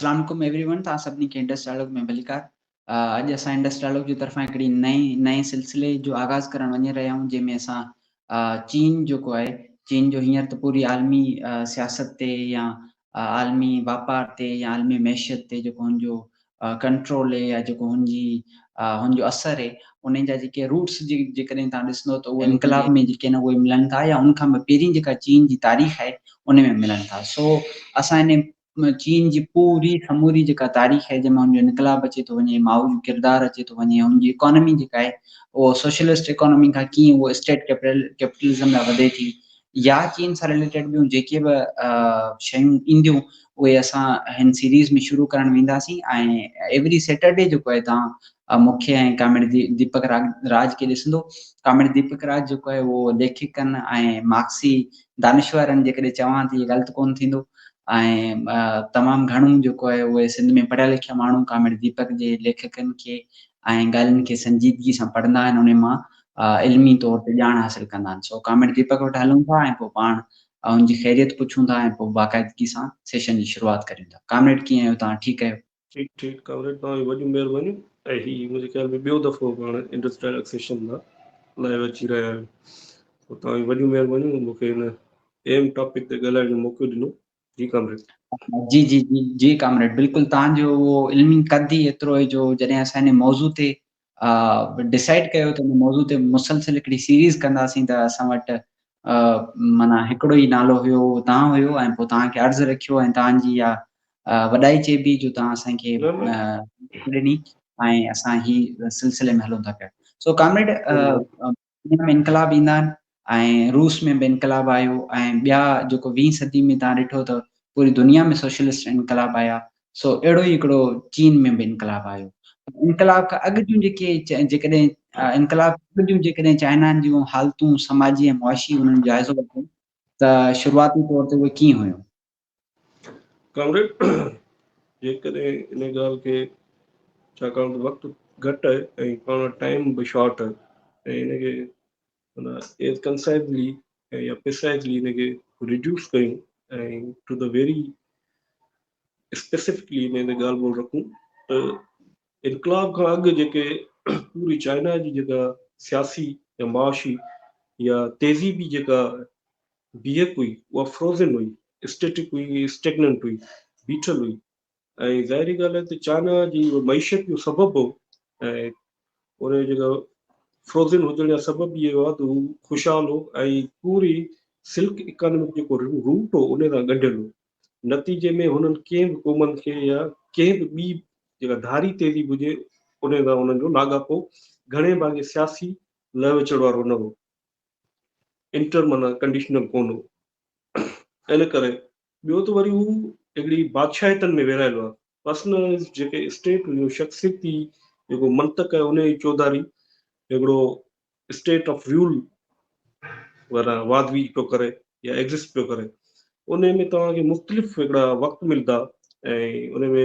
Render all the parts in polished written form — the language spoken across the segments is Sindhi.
اسلام عليڪم ايوري ون، توهان سڀني کي انڊس ڊائلاگ ۾ ڀليڪار. اڄ اسان انڊس ڊائلاگ جي طرفان هڪڙي نئين نئين سلسلي جو آغاز ڪرڻ وڃي رهيا آهيون، جنهن ۾ اسان چين جيڪو آهي، چين جو هينئر ته پوري عالمي سياست تي يا عالمي واپار تي يا عالمي معيشت تي جيڪو هن جو ڪنٽرول آهي يا جيڪو هن جي هن جو اثر آهي، ان جا جيڪي روٽس جي جيڪڏهن توهان ڏسندو ته اهي انقلاب ۾ جيڪي آهن اهي ملن ٿا يا ان کان به پهرين جيڪا چين جي تاريخ آهي ان ۾ ملن ٿا. سو اسان ان چين جي پوري سموري جيڪا تاريخ آهي، جنهن ۾ هن جو انقلاب اچي ٿو وڃي، مائو جو ڪردار اچي ٿو وڃي، هن جي اڪانومي جيڪا آهي اهو سوشلسٽ اڪانومي کان ڪيئن اهو اسٽيٽ ڪيپيٽلزم لاء وڌي ٿي، يا چين سان رليٽيڊ ٻيون جيڪي به شيون اينديون اهي اسان هن سيريز ۾ شروع ڪرڻ وينداسين. ۽ ايوري سيٽرڊي جيڪو آهي توهان مون کي ۽ ڪامريڊ ديپڪ راج کي ڏسندو. ڪامريڊ ديپڪ راج جيڪو آهي اهو ليکڪ آهن ۽ مارڪسي دانشور آهن، جيڪڏهن چوان ته اهي غلط ڪونه ٿيندو. ۽ تمام گهڻو جيڪو آهي اهي سنڌ ۾ پڙهيا لکيا ماڻهو ڪامريڊ ديپڪ جي ليکڪن کي ۽ ڳالهين کي سنجيدگي سان پڙهندا آهن، انهي مان علمي طور تي ڄاڻ حاصل ڪندا آهن. سو ڪامريڊ ديپڪ وٽ هلون ٿا ۽ پوء پاڻ ان جي خيريت پڇون ٿا ۽ پوء باقاعدگي سان سيشن جي شروعات ڪريون ٿا. ڪامريڊ ڪيئن آهيو توهان، ٺيڪ آهيو؟ ٺيڪ ٺيڪ ڪامريڊ، توهان جون وڏيون مهربانيون. ۽ هي منهنجي خيال ۾ ٻيو دفعو پاڻ انڊس ڊائلاگ سيشن لاء لائيو اچي رهيا آهيون. سو توهان جون وڏيون مهربانيون مون کي هن اهم ٽاپڪ تي ڳالهائڻ جو موقعو ڏنو. جي ڪامريڊ. جي جي جي جي ڪامريڊ، بلڪل توهان جو اهو علمي قد ئي ايترو آهي جو جڏهن اسان ان موضوع تي ڊسائيڊ ڪيو ته ان موضوع تي مسلسل هڪڙي سيريز ڪنداسين ته اسان وٽ معنيٰ هڪڙو ئي نالو هيو اهو توهان هيو، ۽ پوء توهان کي عرض رکيو ۽ توهان جي اها وڏائي چئبي جو توهان اسان کي ڏني ۽ اسان هي سلسلي ۾ هلون ٿا پيا. سو ڪامريڊ، دنيا ۾ انقلاب ايندا آهن ۽ روس ۾ به انقلاب آيو ۽ ٻيا جيڪو ويهين صدي ۾ توهان ڏٺو ته پوري دنيا ۾ سوشلسٽ انقلاب آيا، سو اهڙو ئي هڪڙو چين ۾ به انقلاب آيو. انقلاب کان اڳ جون جيڪي جيڪڏهن انقلاب اڳ جون جيڪڏهن چائنا جون حالتون سماجي ۽ معاشي انهن جو جائزو وٺون ته شروعاتي طور تي اهي ڪيئن هيون؟ ڪامريڊ، جيڪڏهن ان ڳالهه کي، ڇاڪاڻ ته وقت گهٽ آهي ۽ پاڻ وٽ ٽائيم به شارٽ آهي، ۽ ان کي معنيٰ ايز ڪنسائزلي يا پرسائزلي ان کي ريڊيوس ڪيون ۽ ٽو the very specifically ان تي ڳالهه ٻولهه رکون ته انقلاب کان اڳ جيڪي پوري چائنا جي جيڪا سياسي يا معاشي يا تهذيبي جيڪا بيهڪ هئي اها فروزن هئي، اسٽيٽڪ هئي، اسٽيگننٽ هئي، بيٺل هئي ۽ ظاهري ڳالهه آهي ته چائنا جي معيشت جو سبب هو ۽ ان جو جيڪو فروزن هجڻ جو سبب اهو آهي ته هو خوشحال هو ۽ پوري سلڪ اڪانومڪ جيڪو روٽ هو ان سان ڳنڍيل هو. نتيجي ۾ هنن ڪنهن به قومن کي يا ڪنهن به ٻي جيڪا ڌاري تهذيب هجي ان سان انهن جو لاڳاپو گهڻي ڀاڱي سياسي لهه وچڙ وارو نه هو. انٽر معنيٰ ڪنڊيشنل ڪونه هو. ان ڪري ٻيو ته وري هو هڪڙي بادشاهيتن ۾ ورهايل هئا. پرسنلائيزڊ جيڪي اسٽيٽ هيون، شخصيتي جيڪو منطق آهي ان جي چوڌاري هڪڙو اسٽيٽ آف رول معنيٰ واڌ ويجهه پيو ڪري يا ايگزسٽ پيو ڪري. ان ۾ توهان کي مختلف هڪڙا وقت ملندا ۽ ان ۾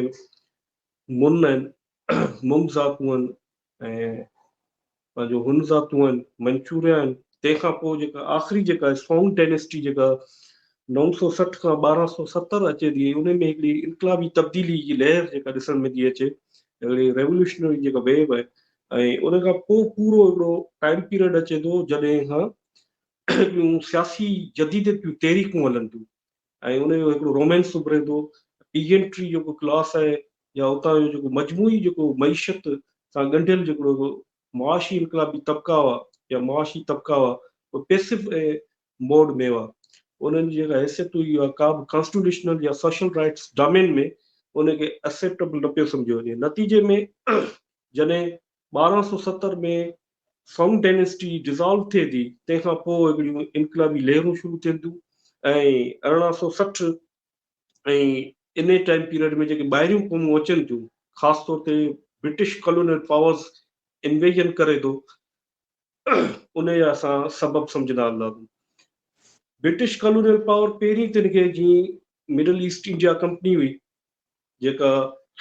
من آهن، مم ذاتون آهن ۽ پنهنجو هن ذاتون آهن، منچوريا آهن، تنهن کان پوء جيڪا آخري جيڪا سونگ ڊائنيسٽي جيڪا 960 کان 1270 اچي ٿي، ان ۾ هڪڙي انقلابي تبديلي جي لهر جيڪا ڏسڻ ۾ ٿي اچي، هڪڙي ريولوشنري جيڪا ويو آهي ۽ ان کان پوء پورو هڪڙو ٽائيم پيريڊ اچي ٿو جڏهن کان هڪڙيون سياسي جديديت جون تحريڪون هلن ٿيون ۽ ان جو هڪڙو رومانس اڀري ٿو. پيجنٽري جيڪو ڪلاس آهي يا اتان جو جيڪو مجموعي جيڪو معيشت سان ڳنڍيل جيڪو معاشي انقلابي طبقا هئا يا معاشي طبقا هئا، اهي پيسو موڊ ۾ هئا. انهن جي جيڪا حيثيت هئي اها ڪا به ڪانسٽيٽيوشنل يا سوشل رائٽس ڊومين ۾ ان کي ايڪسيپٽيبل نه پيو سمجهيو وڃي. نتيجي ۾ جڏهن 1270 ۾ سونگ ڊائنيسٽي ڊزالو ٿئي ٿي، تنهن کان پوء هڪڙيون انقلابي لهرون شروع ٿين ٿيون ۽ 1860 ۽ انهي ٽائيم پيريڊ ۾ جيڪي ٻاهريون قومون اچن ٿيون، خاص طور تي برٽش ڪالونيل پاورز انويزن ڪري ٿو، انهي جا اسان سبب سمجهندا هلنداسون. برٽش ڪالونيل پاور پهرين تن کي جيئن مڊل ايسٽ انڊيا ڪمپني هئي، جيڪا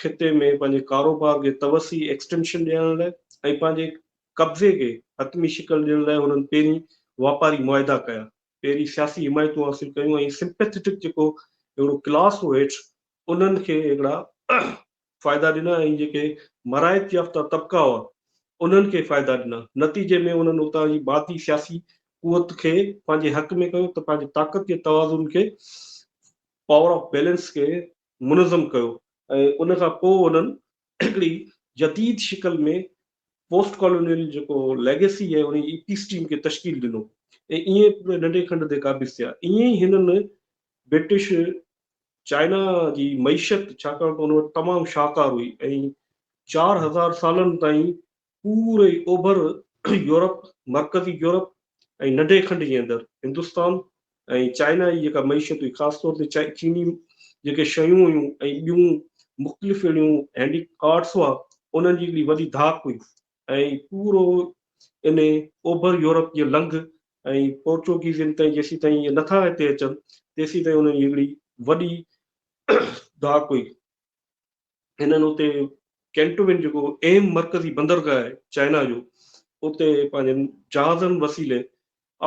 خطي ۾ پنهنجي ڪاروبار کي توسيع، Extension، ڏيڻ لاء ۽ پنهنجي قبضي کي حتمي شڪل ڏيڻ لاء هنن پهرين واپاري معاهدا ڪيا. پهرين سياسي حمايتون حاصل ڪيون ۽ سمپيٿيٽڪ جيڪو هڪڙو ڪلاس هو هيٺ انهن کي هڪڙا فائدا ڏنا ۽ جيڪي مراعت يافته طبقا هئا انهن کي فائدا ڏنا. نتيجي ۾ انهن اتان جي مادي سياسي قوت کي پنهنجي حق ۾ ڪيو ته پنهنجي طاقت جي توازن کي، پاور آف بيلنس کي منظم ڪيو ۽ ان کان پوء انهن هڪڙي جديد شڪل ۾ پوسٽ ڪالونيل جيڪو ليگيسي آهي ان جي اپيسٽيم کي تشڪيل ڏنو ۽ ائين پوري ننڍي کنڊ تي قابض ٿيا. ائين ئي هنن برٽش چائنا جي معيشت ڇاڪاڻ ته ان وٽ تمام شاهڪار هئي ۽ 4000 سالن تائين پوري اوڀر يورپ، مرڪزي يورپ ۽ ننڍي کنڊ جي اندر هندستان ۽ چائنا جي جيڪا معيشت هئي خاص طور تي چيني جيڪي شيون هيون ۽ ٻيون مختلف اهڙيون هينڊي ڪارٽس هئا انهن جي هڪڙي وڏي ڌاڪ هئي ۽ پورو ان اوڀر يورپ جي لنگهه ۽ پورچوگيزين تائين جيسين تائين اهي نٿا هتي اچن تيسين تائين انهن جي هڪڙي وڏي ڌاڪ هئي. هنن اتي ڪينٽوين جيڪو اهم مرڪزي بندرگاهه آهي چائنا جو اتي پنهنجن جهازن وسيلي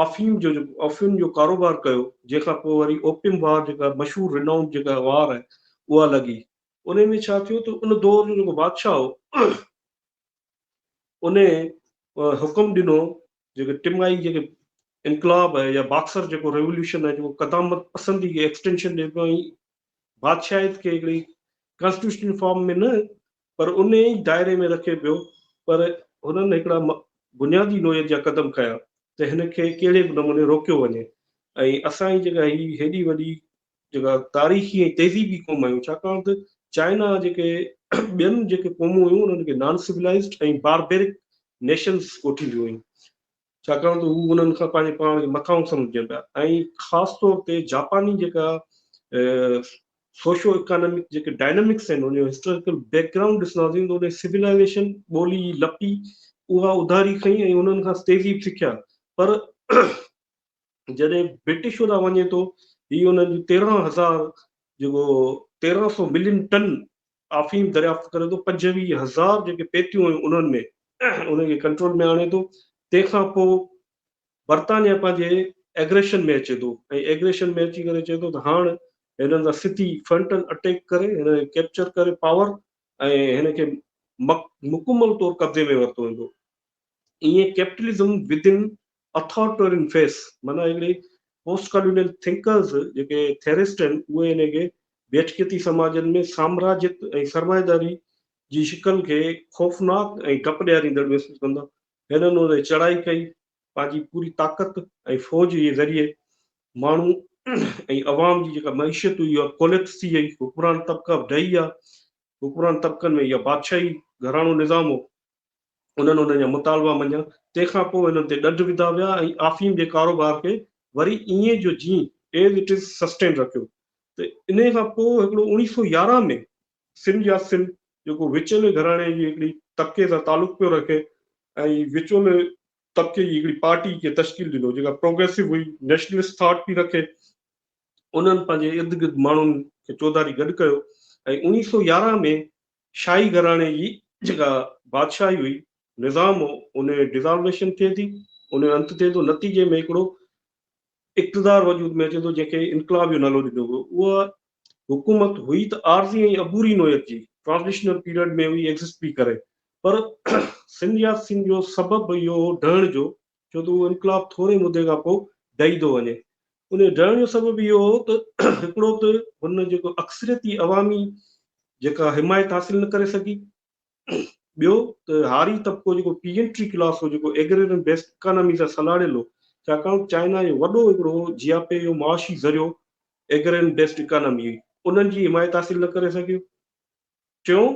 آفيم جو جيڪو آفيم جو ڪاروبار ڪيو جنهن کان پوء وري اوپيم وار جيڪا مشهور رنائونڊ جيڪا وار آهي اها لڳي. ان ۾ ڇا ٿيو ته ان دور جو جيڪو بادشاهه هو ان حڪم ڏنو جيڪي ٽمائي جيڪي انقلاب آهي يا باڪسر جيڪو ريوليوشن آهي جيڪو قدامت پسندي کي ايڪسٽينشن ڏئي پيو ۽ بادشاهيت کي هڪڙي ڪانسٽيٽيوشنل فارم ۾ نه پر ان ئي دائري ۾ رکي پيو پر هنن هڪڙا بنيادي نوعيت جا قدم کنيا ته هن کي ڪهڙي به نموني روڪيو وڃي ۽ اسان جي جيڪا هي هيڏي وڏي جيڪا تاريخي ۽ تهذيبي قوم آهيون ڇاڪاڻ ته چائنا جيڪي ٻين جيڪي قومون هيون انهن کي نان سولائزڊ ۽ باربيرڪ نيشنز ڪوٺينديون هيون ڇاڪاڻ ته هو انهن کان پنهنجي پاڻ کي مٿانهون سمجهن پيا ۽ خاص طور تي جاپاني جيڪا سوشو اڪانامڪ جيڪي ڊائنامڪس آهن ان جو هسٽوريڪل بيڪ گرائونڊ ڏسنداسين ته ان سولائزيشن ٻولي لپي اها اڌاري کنئي ۽ انهن کان تهذيب سکيا پر جڏهن برٽش هوڏانهن وڃي ٿو هي انهن جون 13,000 جيڪو 1300 ملين ٽن آفيم دريافت ڪري ٿو 25,000 جيڪي پيتيون هيون انهن ۾ انهن کي ڪنٽرول ۾ آڻي ٿو تنهن کان پوء برطانيا پنهنجي ايگريشن ۾ اچي ٿو ۽ ايگريشن ۾ اچي ڪري چئي ٿو ته هاڻ هنن سان سڌي فرنٽل اٽيڪ ڪري هن کي ڪيپچر ڪري پاور ۽ هن کي مڪمل طور قبضي ۾ ورتو ويندو ائين ڪيپٽلزم ودن اٿارٽيرين فيس معنيٰ هڪڙي پوسٽ ڪالونيل ٿنڪرز جيڪي ٿيرسٽ آهن اهي ان کي بيٺڪيتي سماجن ۾ سامراجيت ۽ سرمائيداري جي شڪل کي خوفناڪ ۽ ڊپ ڏياريندڙ محسوس ڪندا. هنن ان تي چڙهائي ڪئي، پنهنجي پوري طاقت ۽ فوج جي ذريعي ماڻهو ۽ عوام جي جيڪا معيشت هئي اها ڪوليپس ٿي وئي، حڪمران طبقا به ڊهي ويا، حڪمران طبقن ۾ اها بادشاهي گهراڻو نظام هو. انهن انهن جا مطالبا مڃيا، تنهن کان پوء انهن تي ڏنڊ وڌا ويا ۽ آفيم جي ڪاروبار کي وري ائين جو جيئن، As it is، sustain رکيو ته انهي کان پوء هڪڙو 1911 ۾ سن يات سن جيڪو وچولي گهراڻي جي هڪڙي طبقي سان تعلق پيو رکي ۽ وچولي طبقي جي هڪڙي پارٽي کي تشڪيل ڏنو جيڪا پروگريسو هئي، نيشنلسٽ ٿاٽ پئي رکي، انهن پنهنجي ارد گرد ماڻهن کي چوڌاري گڏ ڪيو ۽ 1911 ۾ شاهي گهراڻي جي جيڪا بادشاهي هئي، نظام هو، ان جو ڊزالويشن ٿئي ٿي، ان جو انت ٿئي ٿو، نتيجي ۾ هڪڙو اقتدار وجود ۾ اچي ٿو، جنهن کي انقلاب جو نالو ڏنو ويو. اها حڪومت هئي ته عارضي ۽ عبوري نوعيت جي، ٽرانزيشنل پيريڊ ۾ هئي ايگزسٽ پئي ڪري، پر سن يات سن جو سبب اهو هو ڊهڻ جو، ڇو ته اهو انقلاب ٿوري مدي کان پوء ڊهي ٿو وڃي. ان جي ڊهڻ جو سبب اهو هو ته هڪڙو ته هن جيڪو اڪثريتي عوامي جيڪا حمايت حاصل نه ڪري سگهي، ٻيو ته هاري طبقو جيڪو پيجنٽري ڪلاس هو جيڪو ايگريرين بيسڊ اڪانامي سان سلهاڙيل هو، ڇاڪاڻ ته چائنا جو وڏو هڪڙو جياپي جو معاشي ذريعو ايگريرين بيسڊ اڪانامي هئي، انهن جي حمايت حاصل نه ڪري سگهيو. ٽيون،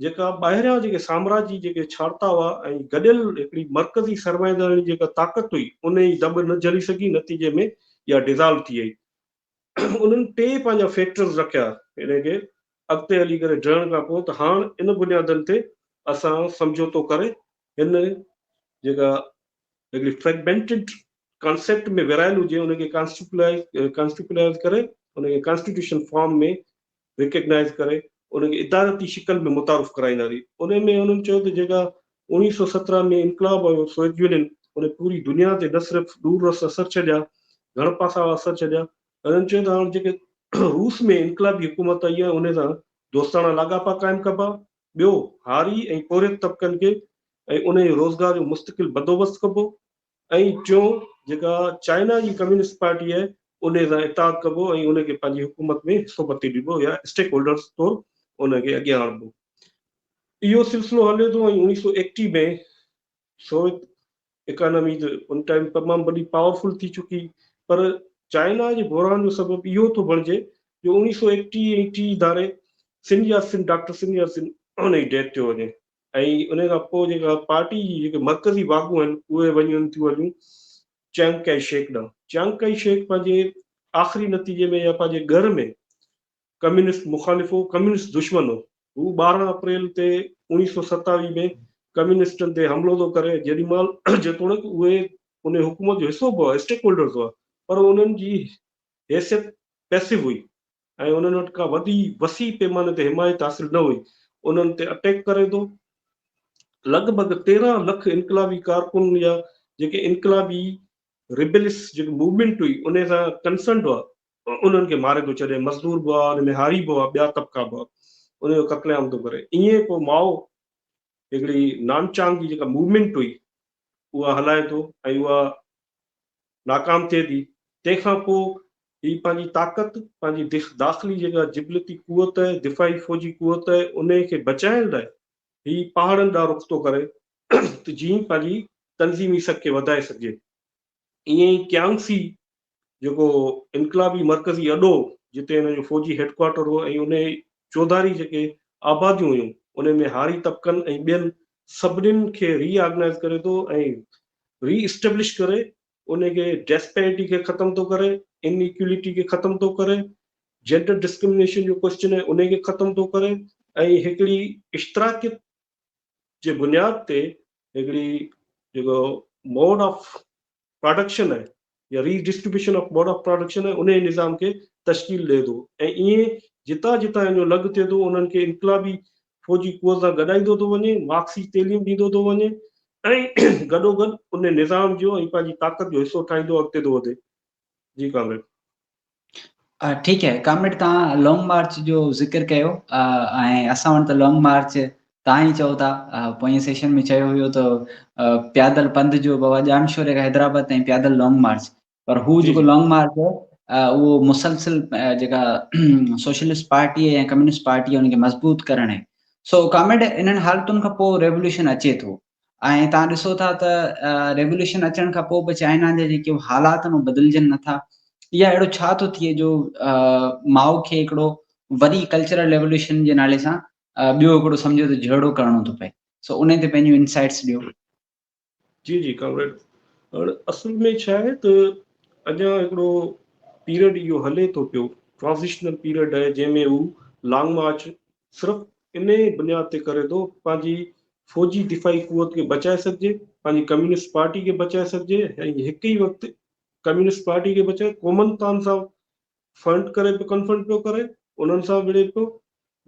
جيڪا ٻاهريان جيڪي سامراجي جيڪي ڇاڙتا هئا ۽ گڏيل هڪڙي مرڪزي سرمائيدارڻي جيڪا طاقت هئي، ان جي دٻ نه جهلي سگهي، نتيجي ۾ اها ڊزالو ٿي وئي. انهن ٽي پنهنجا فيڪٽرز رکيا ان کي اڳتي هلي ڪري ڊهڻ کان پوء ته هاڻ ان بنيادن تي اسان سمجهوتو ڪري هن جيڪا هڪڙي فريگمينٽيڊ ڪانسيپٽ ۾ ورهايل هجي ان کي ڪانسٽيٽيوشنلائز ڪري ان کي ڪانسٽيٽيوشن فارم ۾ ريڪگنائيز ڪري ان کي ادارتي شڪل ۾ متعارف ڪرائينداسين. ان ۾ انهن چيو ته جيڪا 1917 ۾ انقلاب آيو سوويت يونين ان پوري دنيا تي نه صرف ڏور رس اثر ڇڏيا، گهڻ پاسا اثر ڇڏيا. انهن چيو ته هاڻ جيڪي روس ۾ انقلابي حڪومت آئي آهي ان سان دوستاڻا لاڳاپا قائم ڪبا، ٻيو هاري ۽ پورهيت طبقن کي ۽ انهن جي روزگار جو مستقل بندوبست ڪبو ۽ ٽيون جيڪا چائنا جي ڪميونسٽ پارٽي آهي انهي سان اتحاد ڪبو ۽ ان کي پنهنجي حڪومت ۾ حصو پتي ڏبو يا اسٽيڪ هولڊرز طور ان کي اڳيان آڻبو. اهو سلسلو هلي ٿو ۽ 1931 ۾ سوويت اڪانامي ته ان ٽائيم تمام وڏي پاورفل ٿي چڪي پر چائنا جي بحران جو سبب اهو ٿو بڻجي جو 1931 ۽ 30 ڌاري سن يات سن ڊاڪٽر سن يات سن ان جي ڊيٿ ٿيو وڃي ۽ ان کان پوء جيڪا پارٽي جي جيڪي مرڪزي واڳون آهن اهي وڃن ٿيون هليون چيانگ ڪائي شيڪ ڏانهن. چيانگ ڪائي شيڪ پنهنجي آخري نتيجي ۾ يا پنهنجي ڳر ۾ ڪميونسٽ مخالف هو، ڪميونسٽ دشمن هو. هو 12 اپريل تي 1927 ۾ ڪميونسٽن تي حملو ٿو ڪري، جيڏي مهل جيتوڻيڪ اهي ان حڪومت جو حصو به هئا، اسٽيڪ هولڊرز هئا، پر انهن جي حيثيت پيسو هئي ۽ انهن وٽ ڪا وڏي وسيع پيماني تي حمايت حاصل نه هئي. انهن تي اٽيڪ ڪري ٿو. لڳ ڀڳ 13 لک انقلابي ڪارڪن يا جيڪي انقلابي ريبلس جيڪي موومينٽ هئي ان سان ڪنسرنڊ هئا، انهن کي ماري ٿو ڇڏي. مزدور به هئا، ان ۾ هاري به هئا، ٻيا طبقا به هئا، ان جو قتل عام ٿو ڪري. ائين پوء مائو هڪڙي نان چانگ جي جيڪا موومينٽ هئي اها هلائي ٿو ۽ اها ناڪام ٿئي ٿي. تنهن کان پوء هي پنهنجي طاقت، پنهنجي داخلي جيڪا جبلتي قوت آهي، دفاعي فوجي قوت آهي، ان کي بچائڻ لاء هي پهاڙن ڏانهن رخ ٿو ڪري ته جيئن پنهنجي تنظيمي سگهه کي وڌائي سگهجي. ائين ئي ڪيانگسي جيڪو انقلابي مرڪزي اڏو جتي هن جو فوجي هيڊ ڪوارٽر هو ۽ ان جي چوڌاري جيڪي آباديون هيون ان ۾ هاري طبقن ۽ ٻين سڀنين کي ري آرگنائيز ڪري ٿو ۽ ري اسٽيبلش ڪري ان کي ڊيسپيرٽي کي ختم ٿو ڪري، ان ايڪولٽي کي ختم ٿو ڪري، جينڊر ڊسڪرمنيشن جو ڪوئسچن آهي ان کي ختم ٿو ڪري ۽ هڪڙي اشتراڪيت جي بنياد تي هڪڙي جيڪو موڊ آف پراڊڪشن آهي يا ري distribution of mode of production آهي انهي نظام کي تشڪيل ڏئي ٿو ۽ ائين جتان جتان ان جو لڳ ٿئي ٿو انهن کي انقلابي فوجي قوت سان گڏائيندو ٿو وڃي، مارڪسي تعليم ڏيندو ٿو وڃي ۽ گڏوگڏ ان نظام جو ۽ پنهنجي طاقت جو حصو ٺاهيندو اڳتي ٿو وڌي. جي ڪامريڊ. ٺيڪ آهي ڪامريڊ توهان لانگ مارچ جو ذڪر ڪيو ۽ اسان وٽ ته لانگ مارچ توهان ئي چئو ٿا پوئين سيشن ۾ چيو هيو ته پيادل پنڌ جو بابا ڄامشوري کان حيدرآباد تائين پيادل لانگ مارچ پر هو جيڪو لانگ مارچ اهو مسلسل جيڪا سوشلسٽ پارٽي يا ڪميونسٽ پارٽي ان کي مضبوط ڪرڻ آهي سو ڪامريڊ انهن حالتن کان پوء ريولوشن اچي ٿو ۽ توهان ڏسو ٿا ته ريولوشن اچڻ کان پوء به چائنا جا جيڪي حالات آهن اهي بدلجن نٿا يا اهڙو ڇا ٿو ٿئي جو مائو کي هڪڙو وري ڪلچرل ريولوشن جي نالي سان ٻيو هڪڙو سمجهو ته جهيڙو ڪرڻو ٿو پئي سو ان تي پنهنجون انسائٽس ڏيو. جي جي ڪامريڊ هاڻ اصل ۾ ڇا آهي ته اڃا هڪڙو پيريڊ اهو هلي ٿو پيو ٽرانزيشنل پيريڊ آهي جنهن ۾ هو لانگ مارچ صرف انهيء بنياد تي ڪري ٿو پنهنجي فوجي دفاعي قوت کي بچائي سگهجي، پنهنجي ڪميونسٽ پارٽي کي بچائي سگهجي ۽ هڪ ئي وقت ڪميونسٽ پارٽي کي بچائي ڪومنتان سان فرنٽ ڪري پيو ڪنفرنٽ پيو ڪري، انهن سان وڙهي پيو.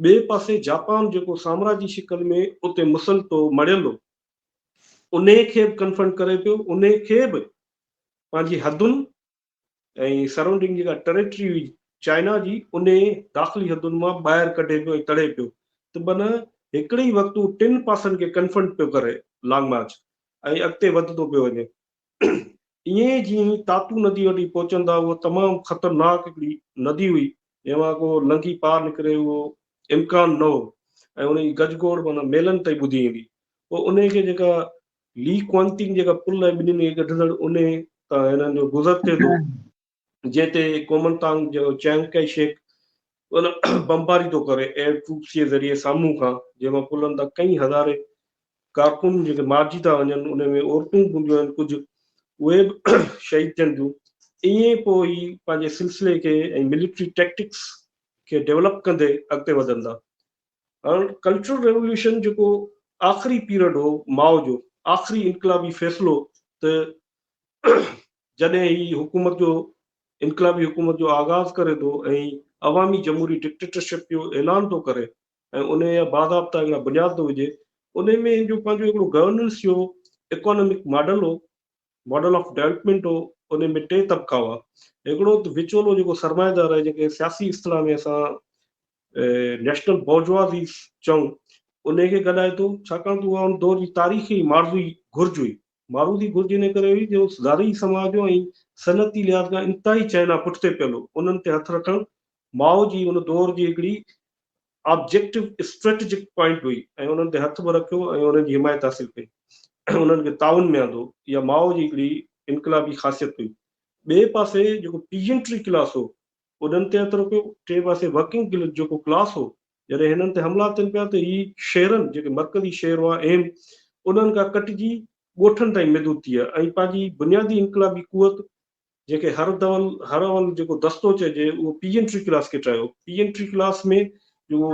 ٻئي پاسي جاپان جيڪو سامراجي شڪل ۾ اتي مسلط هو، مڙهيل هو، انهيء کي به ڪنفرنٽ ڪري پيو، انهيء کي به پنهنجي حدن ۽ سرائونڊنگ جيڪا ٽريٽري هئي چائنا جي انهي داخلي حدن مان ٻاهر ڪڍي پيو ۽ تڙي پيو ته بنهه هڪڙي ئي وقت هو ٽن پاسن کي ڪنفرنٽ پيو ڪري لانگ مارچ ۽ اڳتي وڌندو پيو وڃي. ائين جيئن ئي تاتو ندي وٽ هي پهچن ٿا اها تمام خطرناڪ هڪڙي ندي هئي جنهن مان ڪو لنگهي پار نڪري اهو امڪان نه هو ۽ ان جي گجگوڙ معنيٰ ميلن تائين ٻڌي ايندي پوء انهي کي جيڪا لي ڪوانتنگ جيڪا پل آهي ٻنهين کي ڳنڍندڙ انهي تان هنن جو گذر ٿئي ٿو جنهن تي ڪومنتانگ جو چيانگ ڪائي شيڪ ان بمباري ٿو ڪري ايئر ٽروپس جي ذريعي سامهون کان جنهن مان پلن تان ڪئين هزارين ڪارڪن جيڪي مارجي ٿا وڃن ان ۾ عورتون به هونديون آهن ڪجهه اهي به شهيد ٿين ٿيون ائين پوء هي پنهنجي سلسلي کي ۽ ملٽري ٽيڪٽڪس کي ڊيولپ ڪندي اڳتي وڌن ٿا. هاڻ ڪلچرل ريوليوشن جيڪو آخري پيريڊ هو مائو جو آخري انقلابي فيصلو ته جڏهن هي حڪومت جو انقلابي حڪومت جو آغاز ڪري ٿو ۽ عوامي جمهوري ڊڪٽيٽرشپ جو اعلان ٿو ڪري ۽ ان جا باضابطا هڪڙا بنياد ٿو وجهي ان ۾ هن جو پنهنجو هڪڙو گورننس جو اڪانومڪ ماڊل هو ماڊل آف ڊولپمينٽ هو ان ۾ ٽي طبقا هئا هڪڙو ته وچولو جيڪو سرمائيدار آهي جيڪي سياسي اصطلاح ۾ اسان نيشنل بورجوازي چئون ان کي گڏائي ٿو، ڇاڪاڻ ته اها ان دور جي تاريخي معروضي گهرج هئي. معروضي گهرج ان ڪري هئي جو زرعي سماج ۽ صنعتي لحاظ کان انتهائي چائنا پٺتي پيل هو. انهن تي هٿ رکڻ مائو جي ان دور جي هڪڙي آبجيڪٽو اسٽريٽجڪ پوائنٽ هئي ۽ انهن تي هٿ به رکيو ۽ انهن جي حمايت حاصل ڪئي، انهن کي تعاون ۾ آندو. اها مائو جي هڪڙي انقلابي خاصيت هئي. ٻئي پاسي جيڪو پيجنٽري ڪلاس هو انهن تي هٿ رکيو. ٽئين پاسي ورڪنگ جيڪو ڪلاس هو، جڏهن هنن تي حملا ٿين پيا ته هي شهرن، جيڪي مرڪزي شهر هئا اهم، انهن کان ڪٽجي ڳوٺن تائين محدود ٿي ويا ۽ پنهنجي بنيادي انقلابي قوت، جنهن کي هر دول هر اول جيڪو دستو چئجي، اهو پيجنٽري ڪلاس کي ٺاهيو. پيجنٽري ڪلاس ۾ جيڪو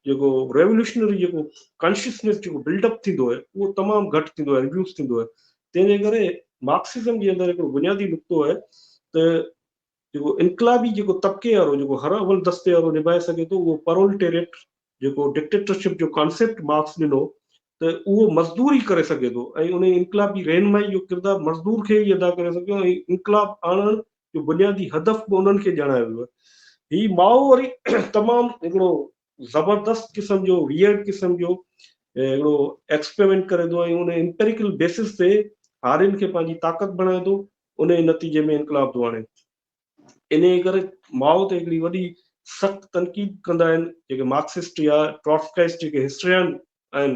جيڪو ريولوشنري جيڪو ڪانشسنيس جيڪو بلڊ اپ ٿيندو آهي اهو تمام گهٽ ٿيندو آهي، ريڊيوس ٿيندو آهي. تنهن جي ڪري مارڪسزم جي اندر هڪڙو بنيادي نقطو آهي ته جيڪو انقلابي جيڪو طبقي وارو جيڪو هر اول دستي وارو نڀائي سگهي ٿو اهو پرولٽيريٽ جيڪو ڊڪٽيٽرشپ جو ڪانسيپٽ مارڪس ڏنو ته اهو مزدور ئي ڪري سگهي ٿو ۽ ان انقلابي رهنمائي جو ڪردار مزدور کي ئي ادا ڪري سگهي ٿو ۽ انقلاب آڻڻ جو بنيادي هدف به انهن کي ڄاڻايو ويو آهي. هي مائو وري تمام هڪڙو زبردست قسم جو ويئرڊ قسم جو هڪڙو ايڪسپريمينٽ ڪري ٿو ۽ ان امپيريڪل بيسس تي هارين کي پنهنجي طاقت بڻائي ٿو، ان جي نتيجي ۾ انقلاب ٿو آڻي. انهيء ڪري مائو تي هڪڙي وڏي سخت تنقيد ڪندا آهن جيڪي مارڪسسٽ يا ٽراٽسڪائسٽ جيڪي هسٽريان آهن،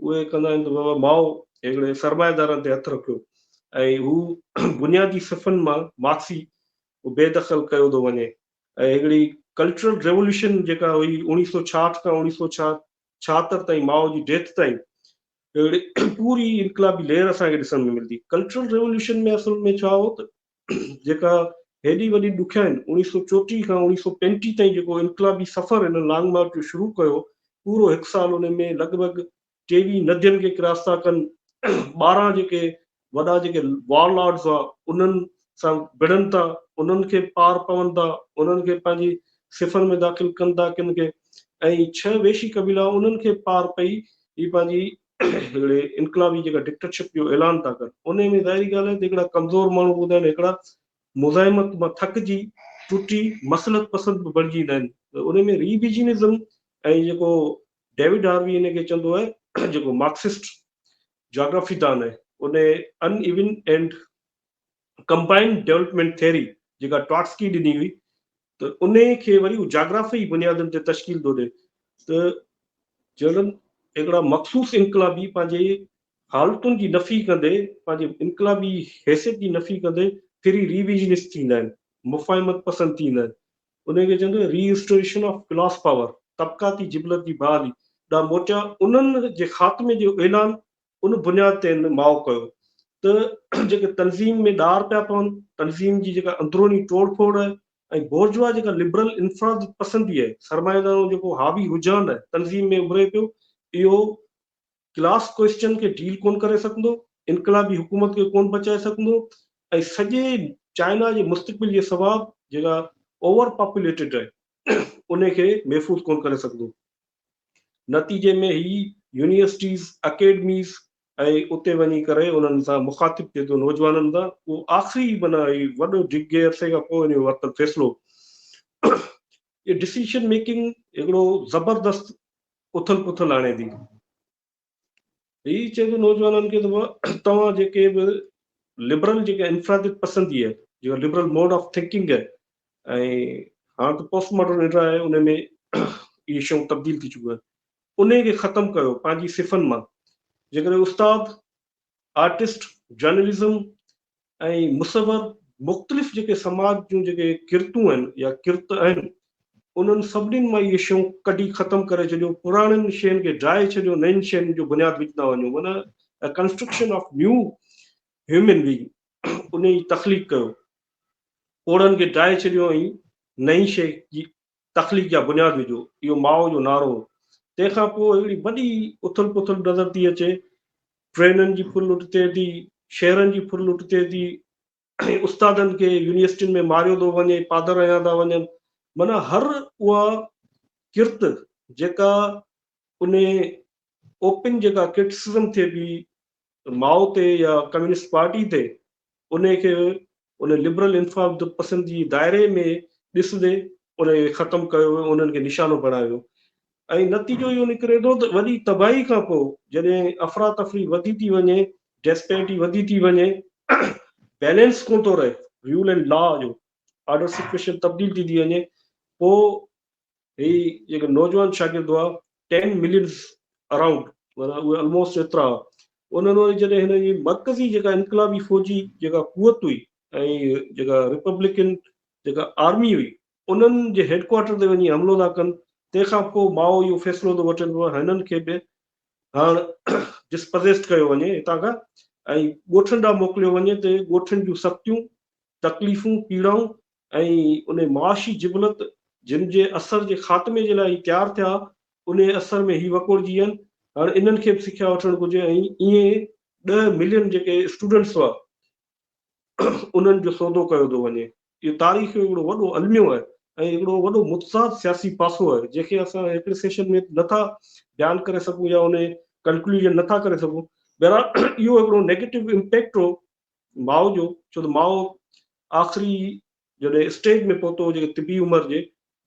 اهي ڪندا آهن ته بابا مائو هڪڙي سرمائيدارن تي هٿ رکيو ۽ هو بنيادي صفن مان مارڪسي بي دخل ڪيو ٿو وڃي ۽ هڪڙي ڪلچرل ريوليوشن جيڪا هئي 1966 کان 1976 تائين مائو جي ڊيٿ تائين هڪڙي پوري انقلابي لهر اسان کي ڏسڻ ۾ ملندي. ڪلچرل ريوليوشن ۾ اصل ۾ ڇا هو ته جيڪا هيڏي وڏي ڏکيائين 1934 کان 1935 تائين جيڪو انقلابي سفر هن لانگ مارچ جو شروع ڪيو، پورو هڪ سال ان ۾ لڳ ڀڳ 23 ندين کي ڪراس ٿا ڪن، 12 جيڪي وڏا جيڪي وار لارڊز هئا انهن سان وڙهن ٿا، انهن کي پار پون ٿا، انهن کي پنهنجي صفن ۾ داخل ڪن ٿا ڪن کي، ۽ 6 وحشي قبيلا انهن کي پار پئي هي پنهنجي هڪڙي انقلابي جيڪا ڊڪٽيٽرشپ جو اعلان ٿا ڪن. انهي ۾ ظاهري ڳالهه آهي ته هڪڙا ڪمزور ماڻهو به هوندا آهن، هڪڙا مزاحمت مان ٿڪجي ٽٽي مصلحت پسند به بڻجي ايندا آهن. ته انهي ۾ ريويزنزم ۽ جيڪو ڊيوڊ هاروي ان کي چوندو آهي جيڪو مارڪسسٽ جاگرافي دان آهي، ان ان ايون اينڊ ڪمبائنڊ ڊيولپمينٽ ٿيري جيڪا ٽراٽسڪي ڏني هئي ته ان کي وري هو جاگرافي بنيادن تي تشڪيل ٿو ڏئي ته جهڙن هڪڙا مخصوص انقلابي پنهنجي حالتن جي نفي ڪندي، پنهنجي انقلابي حيثيت جي نفي ڪندي ڦري ريويزنسٽ ٿيندا آهن، مفاهمت پسند ٿيندا آهن. انهيء کي چوندو ري ريسٽوريشن آف ڪلاس پاور، طبقاتي جبلت جي بحالي، ڏانهن موٽيا. انهن جي خاتمي جو اعلان ان بنياد تي هن مائو ڪيو ته جيڪي تنظيم ۾ ڏار پيا پون، تنظيم جي جيڪا اندروني ٽوڙ ڦوڙ آهي ۽ بورجوا جيڪا لبرل انفراديت پسندي آهي، سرمائيدارو جيڪو حاوي رجحان آهي، تنظيم ۾ اڀري پيو، اهو ڪلاس ڪوئسچن کي ڊيل ڪونه ڪري سگهندو، انقلابي حڪومت کي ڪونه بچائي سگهندو ۽ سڄي چائنا جي مستقبل جي ثواب جيڪا اوور پاپوليٽيڊ آهي ان کي محفوظ ڪونه ڪري سگهندو. نتيجي ۾ هي يونيورسٽيز، اڪيڊميز ۽ اتي وڃي ڪري انهن سان مخاطب ٿئي ٿو نوجوانن سان، اهو آخري معنيٰ هي وڏو ڊگهي عرصي کان پوء ان جو ورتل فيصلو اهي ڊسيشن ميڪنگ هڪڙو زبردست اٿل پٿل آڻي ٿي. هي چئي ٿو نوجوانن کي ته توهان جيڪي به لبرل جيڪا انفراديت پسندي آهي، جيڪا لبرل موڊ آف ٿنڪنگ آهي ۽ هاڻ ته پوسٽ ماڊرن ايرا آهي ان ۾ اهي شيون تبديل ٿي چڪيون آهن، انهي کي ختم ڪيو پنهنجي صفن مان. جيڪڏهن استاد، آرٽسٽ، جرنلزم ۽ مصور مختلف جيڪي سماج جون جيڪي ڪرتون آهن يا ڪرت آهن انهن سڀني مان اهي شيون ڪڍي ختم ڪري ڇڏيو، پراڻين شين کي ڊاهي ڇڏيو، نين شين جو بنياد وجهندا وڃو، معنيٰ construction of new human being ان جي تخليق ڪيو، پوڙهن کي ڊاهي ڇڏيو ۽ نئين شيء جي تخليق جا بنياد وجهو، اهو مائو جو نعرو هو. تنهن کان پوء هڪڙي وڏي اٿل پٿل نظر ٿي اچي، ٽرينن جي ڦر لٽ ٿئي ٿي، شهرن جي ڦر لٽ ٿئي ٿي، استادن کي يونيورسٽين ۾ ماريو ٿو وڃي، پادر هنيا ٿا وڃن، معنيٰ هر اها ڪرت جيڪا ان اوپن جيڪا ڪرٽسزم ٿئي پئي مائو تي يا ڪميونسٽ پارٽي تي، ان کي ان لبرل انفرادپسند جي دائري ۾ ڏسندي ان کي ختم ڪيو ويو، انهن کي نشانو بڻايو ويو ۽ نتيجو اهو نڪري ٿو ته وڏي تباهي کان پوء جڏهن افراتفري وڌي ٿي وڃي، ڊسپيرٽي وڌي ٿي وڃي، بيلنس ڪونه ٿو رهي، رول اينڊ لا جو آرڊر سچويشن تبديل ٿي ٿي وڃي، پوء هي جيڪي نوجوان شاگرد هئا ٽين ملينز اراؤنڊ معنيٰ اهي الموسٽ ايترا هئا، انهن وري جڏهن هن جي مرڪزي جيڪا انقلابي فوجي جيڪا قوت هئي ۽ جيڪا ريپبلڪن جيڪا آرمي هئي انهن جي هيڊ ڪوارٽر تي وڃي حملو ٿا ڪن، تنهن کان پوء مائو اهو فيصلو ٿو وٺي ته هنن کي به هاڻ ڊسپزيسڊ ڪيو وڃي هتان کان ۽ ڳوٺن ڏانهن موڪليو وڃي ته ڳوٺن جون سختيون، تڪليفون، پيڙائون ۽ انهي معاشي جبلت جن جي اثر جي خاتمي جي لاء هي تيار ٿيا انهي اثر ۾ هي وڪوڙجي ويا آهن، هاڻ انهن کي به سکيا وٺڻ گهرجي ۽ ائين ڏهه ملين جيڪي اسٽوڊنٽس هئا انهن جو سودو ڪيو ٿو وڃي. اهو تاريخ جو هڪڙو وڏو الميو آهي ۽ هڪڙو وڏو متضاد سياسي پاسو آهي، جنهن کي اسان هڪڙي سيشن ۾ نه ٿا بيان ڪري سگهون يا ان ڪنڪلوزن نه ٿا ڪري سگهون. بهرحال اهو هڪڙو نيگيٽو امپيڪٽ هو مائو جو، ڇو ته مائو آخري جڏهن اسٽيج ۾ پهتو جيڪي طبي عمر جي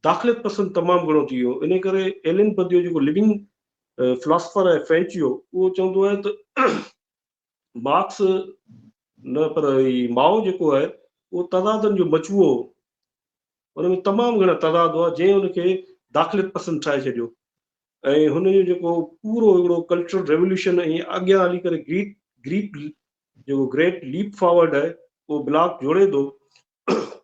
داخليت پسند تمام گهڻو ٿي ويو. ان ڪري ايلن بديو جيڪو لونگ فلاسفر آهي فرينچ جو، اهو چوندو آهي ته مارڪس نه پر هي مائو جيڪو آهي اهو تضادن جو مجموعو هو. ان ۾ تمام گهڻا تضاد هئا جنهن ان کي داخليت پسند ٺاهي ڇڏيو ۽ هن جو جيڪو پورو هڪڙو ڪلچرل ريوليوشن ۽ اڳيان هلي ڪري گريٽ گريپ جيڪو گريٽ ليپ فارورڊ آهي اهو بلاڪ جوڙي ٿو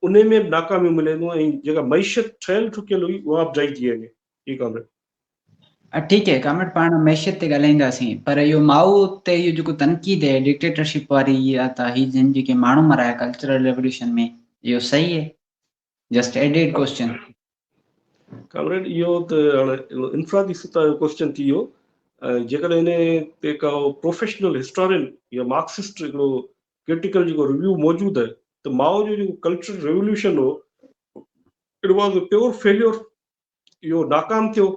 ان ۾ به ناڪاميون ملي ٿيون ۽ جيڪا معيشت ٺهيل ٺڪيل هئي اها به ڊهي ٿي وڃي. جي ڪامريڊ. ٺيڪ هي ڪامريڊ پاڻ معيشت تي ڳالهائينداسين پر اهو مائو تي اهو جيڪو تنقيد هي ڊڪٽيٽرشپ واري يا ته هي جن جيڪي ماڻهو مرايا ڪلچرل ريوليوشن ۾ اهو صحيح هي؟ Just added question. ڪامريڊ اهو ته هاڻي انفرادي سطح جو ڪوسچن ٿي ويو جيڪڏهن ان تي ڪا پروفيشنل هسٽورين يا مارڪسسٽ هڪڙو ڪرٽيڪل جيڪو ريويو موجود آهي ته مائو جو جيڪو ڪلچرل ريوليوشن هو it was a pure failure اهو ناڪام ٿيو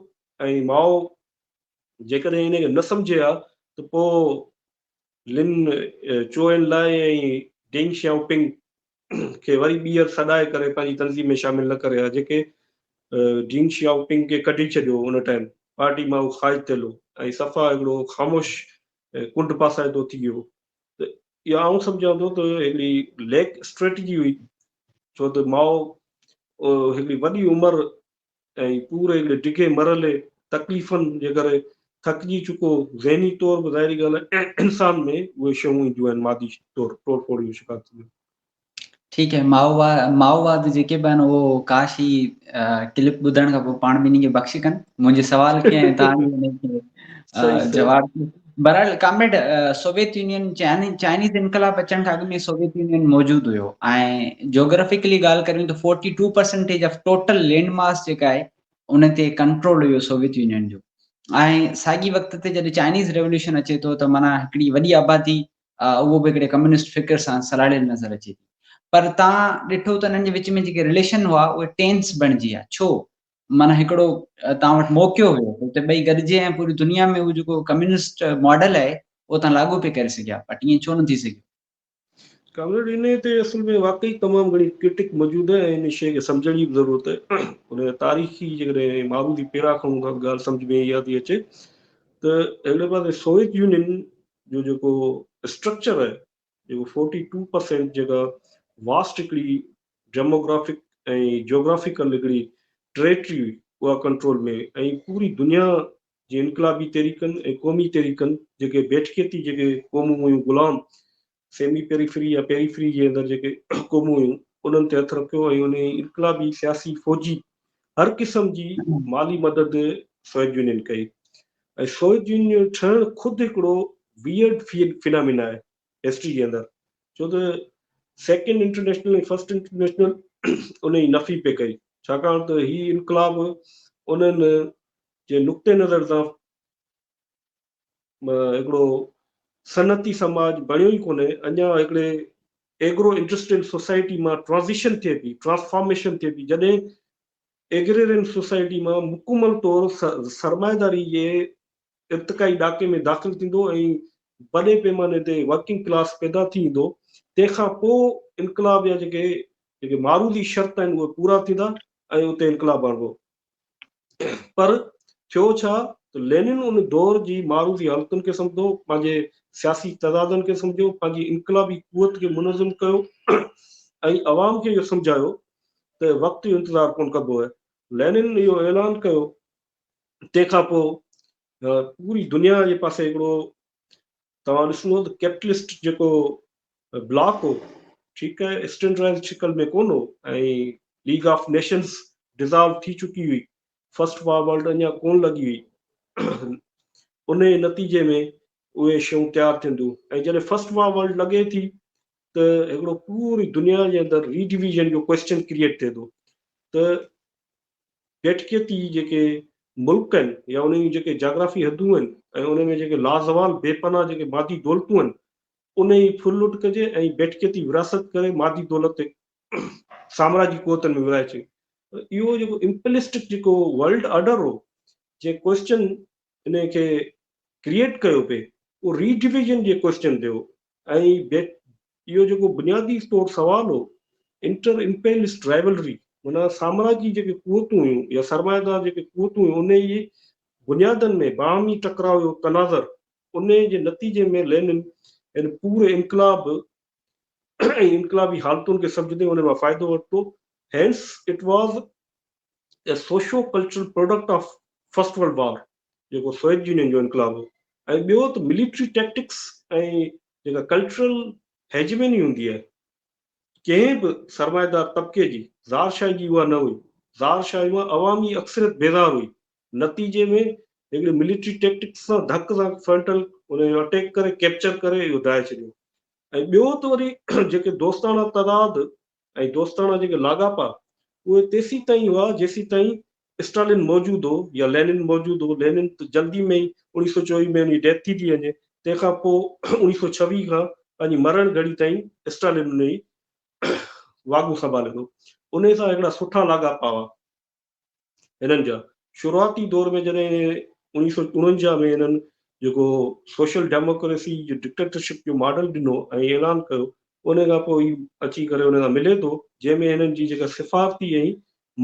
۽ مائو جيڪڏهن ان کي نه سمجهي ها ته پوء لن چو اين لاء ۽ ڊينگ شيائو پنگ کي وري ٻيهر سڏائي ڪري پنهنجي تنظيم ۾ شامل نه ڪري ها جيڪي ڊينگ شيائو پنگ کي ڪڍي ڇڏيو ان ٽائيم پارٽي مان هو خارج ٿيل هو ۽ صفا هڪڙو خاموش ڪنڊ پاسائتو ٿي ويو ته اها آئون سمجهان ٿو ته هڪڙي ليڪ اسٽريٽجي هئي ڇو ته مائو هڪڙي وڏي عمر ۽ پوري هڪڙي ڊگهي مرحلي تڪليفن جي ڪري ٿڪجي چڪو هو. ذهني طور به ظاهري ڳالهه آهي انسان ۾ اهي شيون اينديون آهن مادي طور ٽوڙ ڦوڙ جو شڪار ٿي ويو. ٺيڪ آهي مائوواد جيڪي به آهن اهو ڪاش هي ڪلپ ٻڌڻ کان پوء پاڻ ٻنهي کي بخش ڪن منهنجي سوال کي ۽ توهان جي ان کي جواب بهرحال ڪامريڊ سوويت يونين چائنيز انقلاب اچڻ کان اڳ ۾ سوويت يونين موجود هيو ۽ جيوگرافيڪلي ڳالهه ڪريون ته 42 پرسنٽيج آف ٽوٽل لينڊ ماس جيڪا آهي ان تي ڪنٽرول هيو سوويت يونين جو ۽ ساڳي وقت تي جڏهن چائنيز ريوليوشن اچي ٿو ته معنيٰ هڪڙي وڏي آبادي اهو به هڪڙي ڪميونسٽ فڪر سان سلهاڙيل نظر اچي ٿي پر تان ڏٺو ته انهن جي وچ ۾ جيڪي رليشن هئا اهي ٽينس بڻجي ويا ڇو معنيٰ هڪڙو توهان وٽ موقعو هيو ته اتي ٻئي گڏجي ۽ پوري دنيا ۾ اهو جيڪو ڪميونسٽ ماڊل آهي اهو توهان لاڳو پئي ڪري سگهيا بٽ ائين ڇو نه ٿي سگهيو؟ ڪامريڊ انهي تي اصل ۾ واقعي تمام گهڻي ڪرٽڪ موجود آهي ۽ ان شيء کي سمجهڻ جي به ضرورت آهي ان جا تاريخي جيڪڏهن معروضي پيرا کڻون ٿا ته ڳالهه سمجهه ۾ اها ٿي اچي ته هڪڙي پاسي سوويت يونين جو جيڪو اسٽرڪچر آهي جيڪو 42% جيڪا واسٽ هڪڙي ڊيموگرافڪ ۽ جيوگرافيڪل هڪڙي ٽريٽري هئي اها ڪنٽرول ۾ ۽ پوري دنيا جي انقلابي تحريڪن ۽ قومي تحريڪن جيڪي بيٺڪيتي جيڪي قومون هيون غلام سيمي پيريفري يا پيريفري جي اندر جيڪي قومون هيون انهن تي هٿ رکيو ۽ انهي انقلابي سياسي فوجي هر قسم جي مالي مدد سوويت يونين ڪئي ۽ سوويت يونين جو ٺهڻ خود هڪڙو ويئرڊ فنامينا آهي هسٽري جي اندر ڇو ته سيڪنڊ انٽرنيشنل ۽ فرسٽ انٽرنيشنل ان جي نفي پئي ڪئي ڇاڪاڻ ته هي انقلاب انهن جي نقطي نظر سان هڪڙو صنعتي سماج بڻيو ئي ڪونهي اڃا هڪڙي ايگرو انڊسٽريل سوسائٽي مان ٽرانزيشن ٿئي پئي ٽرانسفارميشن ٿئي پئي جڏهن ايگريرين سوسائٽي مان مڪمل طور سرمائيداري جي ارتقائي ڏاڪي ۾ داخل ٿيندو ۽ وڏي پيماني تي ورڪنگ ڪلاس پيدا ٿي ايندو تنهن کان پوء انقلاب جا جيڪي جيڪي معروضي شرط آهن اهي پورا ٿيندا ۽ اتي انقلاب آڻبو. پر ٿيو ڇا ته لينن ان دور جي معروضي حالتن کي سمجهندو، پنهنجي سياسي تضادن کي سمجهيو، پنهنجي انقلابي قوت کي منظم ڪيو ۽ عوام کي اهو سمجهايو ته وقت جو انتظار ڪونه ڪبو آهي. لينن اهو اعلان ڪيو، تنهن کان پوء پوري دنيا جي پاسي هڪڙو توهان ڏسندو ته ڪيپٽلسٽ جيڪو بلاڪ هو، ٺيڪ آهي اسٽينڊرائز شڪل ۾ ڪونه هو ۽ ليگ آف نيشنز ڊزالو ٿي چڪي هئي، فرسٽ وار ورلڊ اڃا ڪونه لڳي هئي، ان جي نتيجي ۾ اهي شيون تيار ٿين ٿيون ۽ جڏهن فرسٽ وار ورلڊ لڳي ٿي ته هڪڙو پوري دنيا جي اندر ري ڊويزن جو ڪويسچن ڪريئيٽ ٿئي ٿو ته بيٺڪيتي جيڪي ملڪ آهن يا انهن جون جيڪي جاگرافي حدون آهن ۽ انهن ۾ جيڪي لازوال بي پناهه جيڪي مادي دولتون آهن ان جي ڦر لٽ ڪجي ۽ بيٺڪيتي ورهاست ڪري مادي دولت سامراجي قوتن ۾ ورهائي ڇڏي. اهو جيڪو امپلسٽڪ جيڪو ورلڊ آرڊر هو جنهن ڪوئسچن ان کي ڪريئيٽ ڪيو پئي اهو ري ڊويزن جي ڪوئسچن تي هو ۽ اهو جيڪو بنيادي طور سوال هو انٽر امپيلسٽ رائيولري معنيٰ سامراجي جيڪي قوتون هيون يا سرمائيدار جيڪي قوتون هيون ان جي بنيادن ۾ باهمي ٽڪراء جو تناظر انهيء جي نتيجي ۾ لينن هن پوري انقلاب ۽ انقلابي حالتن کي سمجهندي ان مان فائدو ورتو. Hence it was a socio cultural product of first world war جيڪو سوويت يونين جو انقلاب هو ۽ ٻيو ته ملٽري ٽيڪٽڪس ۽ جيڪا ڪلچرل هيجمني هوندي آهي ڪنهن به سرمائيدار طبقي جي زارشاهي جي اها نه هئي. زارشاهي مان عوامي اڪثريت بيزار هئي. نتيجي ۾ هڪڙي ملٽري ٽيڪٽڪس سان ڌڪ سان فرنٽل ان جو اٽيڪ ڪري ڪيپچر ڪري اهو ڊاهي ڇڏيو ۽ ٻيو ته وري جيڪي دوستاڻا تضاد ۽ دوستاڻا جيڪي لاڳاپا اهي تيسين تائين هئا جيسين تائين اسٽالن موجود هو يا لينن موجود هو. لينن ته جلدي ۾ ئي 1924 ۾ ان جي ڊيٿ ٿي ٿي وڃي تنهن کان پوء 1926 کان پنهنجي مرڻ گهڙي تائين اسٽالن ان جي واڳون سنڀالي ٿو. انهي سان هڪڙا سٺا لاڳاپا هئا. هنن جا شروعاتي دور ۾ جڏهن 1949 ۾ هنن جيڪو سوشل ڊيموڪريسي جو ڊڪٽيٽرشپ جو ماڊل ڏنو ۽ اعلان ڪيو ان کان پوء هي اچي ڪري ان سان ملي ٿو جنهن ۾ هنن جي جيڪا سفارتي ۽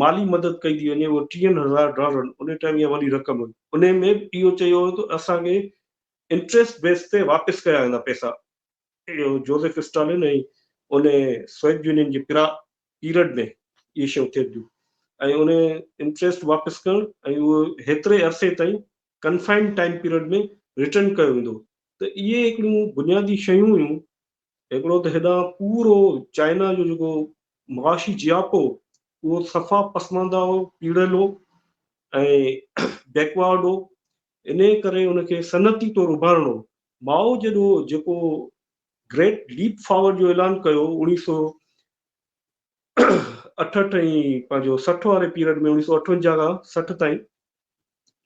مالي مدد ڪئي ٿي وڃي اهو ٽيهن هزار ڊالرن ان ٽائيم اها وڏي رقم هئي ان ۾ به اهو چيو ويو ته اسان کي انٽريسٽ بيس تي واپس ڪيا ويندا پئسا. اهو جوزف اسٽالن ۽ ان سوويت يونين جي پرا پيرڊ ۾ اهي شيون ٿين ٿيون ۽ ان انٽريسٽ واپس ڪرڻ ۽ اهو هيتري عرصي تائين ڪنفائنڊ ٽائيم پيرڊ ۾ ريٽرن ڪيو ويندو ته اهي هڪڙيون بنيادي شيون هيون. هڪڙو ته هيڏانهن پورو چائنا جو جيڪو معاشي جياپو اهو صفا پسمانده هو، پيڙيل هو ۽ بيڪوارڊ هو، انهيء ڪري ان کي صنعتي طور اڀارڻو هو. مائو جيڏو جيڪو گريٽ ليپ فارورڊ جو اعلان ڪيو 1968 ۽ پنهنجو 60 واري پيريڊ ۾ 1958 کان 60 تائين،